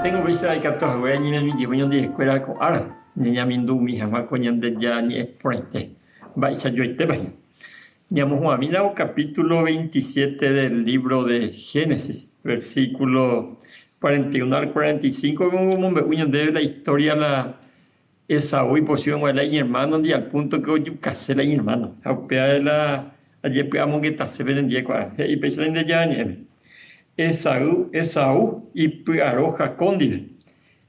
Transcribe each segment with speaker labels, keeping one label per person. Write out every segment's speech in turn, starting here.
Speaker 1: Avy'aiténgo upéicha ikatu hague añeñamindivy ñandivekuéra ko ára, ñañamindu'umi hag̃ua ko Ñandejára ñe'ẽ porãite. Mba'eichajoitépa hína? Ñamohu'ãmína ko capítulo 27 del libro de Génesis, versículo 41 al 45 omombe'u ñandéve la historia la Esaú ipochy og̃uahẽ la iñermánondi al púnto ke ojukase la iñermáno. Ha upévare la ajepy'amongetase penendie ko'ág̃a. He'i péicha Ñandejára Ñe'ẽme, Esaú, Esaú ipy'aro Jacob ndive,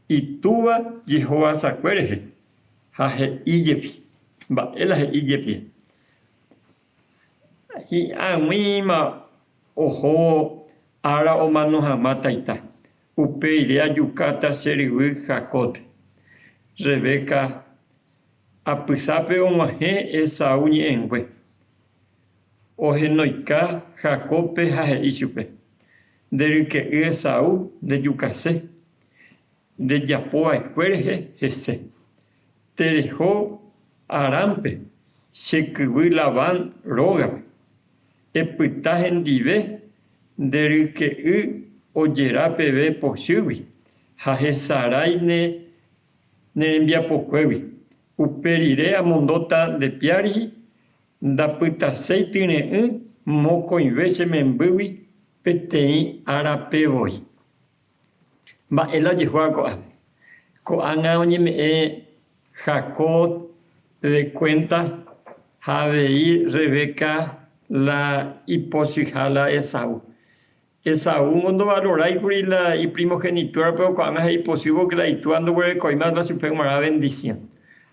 Speaker 1: itúva jehovasakue rehe, ha he'i jepi. Mba'e la he'i jepi? Hi'ag̃uíma ohóvo ára omano hag̃ua taita. Upe rire ajukáta che ryvy Jacóbpe. Rebeca apysápe og̃uahẽ Esaú ñe'ẽngue. Ohenoika Jacóbpe ha he'i chupe, Nde ryke'y Esaú ndejukase, ndejapo va'ekue rehe hese. Tereho Arámpe, che kyvy Labán rógape. Epyta hendive nde ryke'y ojera peve pochýgui ha hesarái ne rembiapokuégui. Upe rire amondóta nde piárihi, ndapytaséi tyre'ỹ mokõive che membýgui peteĩ árape voi. Mba'e la ojehúva ko'ápe? Ko'ág̃a oñeme'ẽ Jacob de kuénta ha avei Rebeca la ipochyha la Esaú. Esaú ndovalorái kuri la iprimogenitúra péro ko'ág̃a he'i pochy pórke la itúa ndoguerekovéima la chupe g̃uarã vendisión.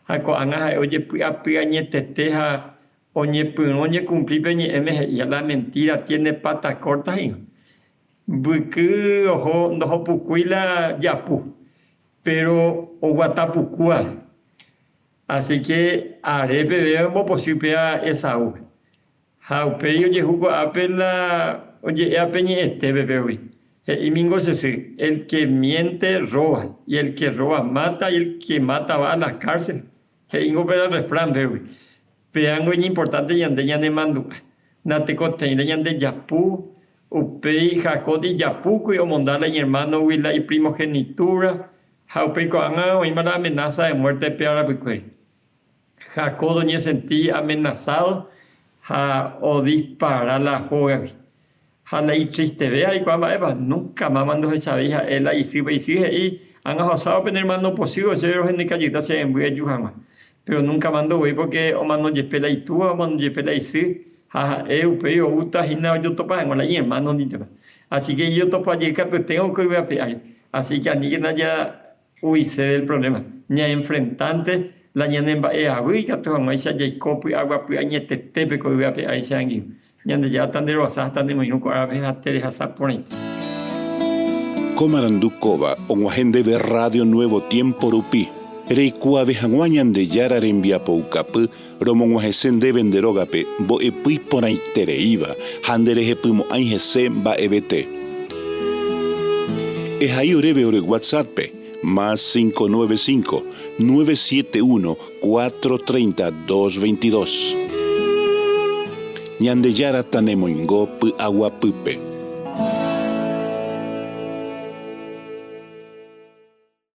Speaker 1: Ha ko'ág̃a ha'e ojepy'apy añetete ha oñepyrũ oñekumpli pe ñe'ẽme he'íva la mentíra tiene pata kórta he'íva. Mbyky oho ndohopukúi la japu, péro oguata puku ave. Así ke are peve ombopochy péva Esaúpe. Ha upéi ojehu ko'ápe la oje'éva pe ñe'ẽtépe pégui. He'i ningo che sy, El que miente roba, y el que roba mata, y el que mata va a la cárcel. He'íngo pe la refrán pégui. Péango iñimportánte ñande ñanemandu'a. Natekotevẽire ñande japu, upéi Jacob ijapúkuri omonda la iñermánogui la iprimogenitúra, ha upéi ko'ág̃a oĩma la amenása de muérte pe arapykuéri. Jacob oñesenti amenasádo ha odispara la hógagui. Ha la itristeve aikuaa mba'épa, núnka máma ndohechavéi ha'e la isýpe. Isy he'i, Ág̃a ohasávo pene ermáno pochývo chéve rohenekajyta che memby eju hag̃ua. Péro núnka ma ndoguéi pórke omano jepe la itúva, omano jepe la isy, ha ha'e upéi oúta hína ojotopa hag̃ua la iñermáno ndivema. Asíke ijotopa jey katuete ko yvy ape ári. Asíke aníkena ja Huise del problema. Ñaenfrentánte la ñanemba'eavy ikatu hag̃uáicha jaiko py'aguapy añetetépe ko yvy ape ári che angirũ. Ñandejára tanderoasa ha tanemoirũ ko árape ha terehasa porãite.
Speaker 2: Ko marandu kóva og̃uahẽ ndéve Radio Nuevo Tiempo rupi, reikuaave hag̃ua Ñandejára rembiapoukapy romog̃uahẽse ndéve nde rógape mbo'epy iporãitereíva ha nderehepymo'ãi hese mba'evete. Ehai oréve ore WhatsApp-pe, más 595, 971, 430, 222. Ñandejára tanemoingo py'aguapýpe.